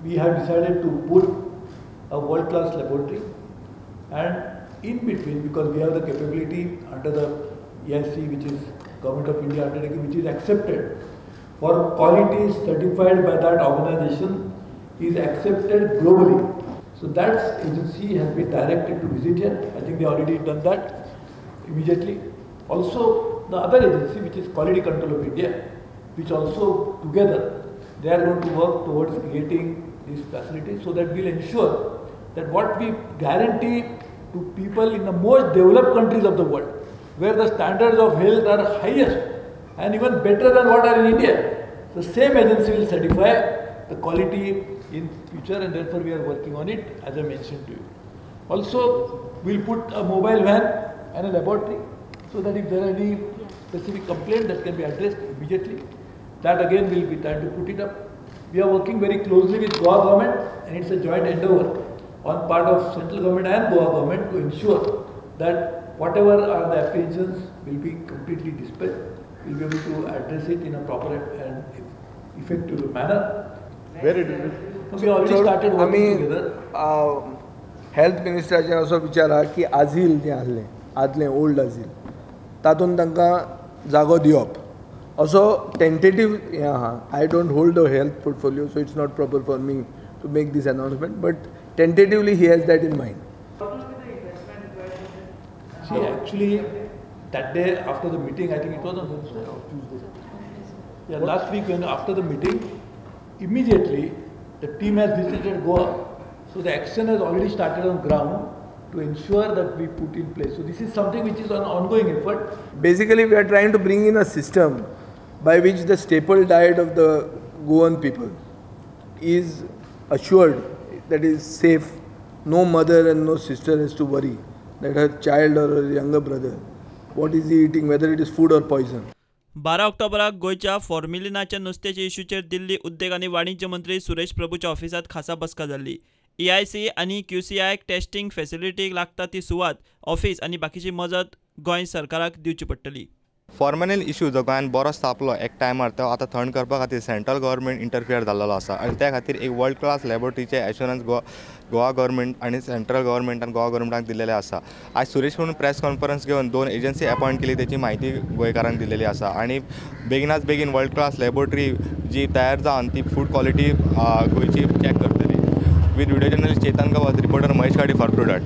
we have decided to put a world-class laboratory, and in between, because we have the capability under the EIC, which is Government of India undertaking, which is accepted for quality certified by that organization, is accepted globally. So that agency has been directed to visit here. I think they already done that immediately. Also, the other agency, which is Quality Control of India, which also together they are going to work towards creating these facilities, so that we will ensure that what we guarantee to people in the most developed countries of the world, where the standards of health are highest and even better than what are in India, the same agency will certify the quality in future, and therefore we are working on it, as I mentioned to you. Also, we will put a mobile van and a laboratory, so that if there are any specific complaint that can be addressed immediately, that again will be trying to put it up. We are working very closely with Goa government, and it's a joint endeavor on part of central government and Goa government to ensure that whatever are the apprehensions will be completely dispelled. We will be able to address it in a proper and effective manner. Where it will be? We already started working together. Health मिनिस्टराचेर असो विचार आहा की आझील जें आसलें आदलें old आझील तातूंत तांकां जागो दिवप असो टेंटेटीव हें आहा. I don't hold the health portfolio, so it's not proper for me to make this announcement, but tentatively he has that in mind. See, actually, that day after the meeting, I think it was on Wednesday or Tuesday. Yeah, last week when after the meeting, immediately the team has visited Goa. So the action has already started on ground to ensure that we put in place. So this is something which is an ongoing effort. Basically, we are trying to bring in a system by which the staple diet of the Goan people is assured, that is safe. No mother and no sister has to worry that her child or her younger brother, what is he eating, whether it is food or poison. 12 ऑक्टोबराक गोंयच्या फॉर्मेलिनाच्या नुस्त्याच्या इश्यूचेर दिल्ली उद्देग आनी वाणिज्य मंत्री सुरेश प्रभूच्या ऑफिसांत खासा बसका जाल्ली. EIC आनी QCI testing फॅसिलिटीक लागता ती सुवात, ऑफिस आनी बाकीची मजत गोंय सरकाराक दिवची पडटली. फॉर्मेलिन इशू जो गोंयांत बरोच तापलो एक टायमार, तो आतां थंड करपा खातीर सेंट्रल गव्हर्मेंट इंटरफियर जाल्लो आसा आनी त्या खातीर एक वर्ल्ड क्लास लॅबोरेटरीचें एश्योरन्स गोवा गव्हर्मेंट आनी सेंट्रल गव्हर्मेंटान गोवा गव्हर्मेंटाक दिलेलें आसा. आयज सुरेश प्रभून प्रेस कॉन्फरन्स घेवन 2 एजन्सी अपॉयंट केली तेची म्हायती गोंयकारांक दिलेली आसा आनी बेगिनाच बेगीन वर्ल्ड क्लास लॅबोरेटरी जी तयार जावन ती फूड क्वॉलिटी गोंयची चॅक करतली. With video journalist Chetan Gawas, reporter Mahesh Gadi for Prudent.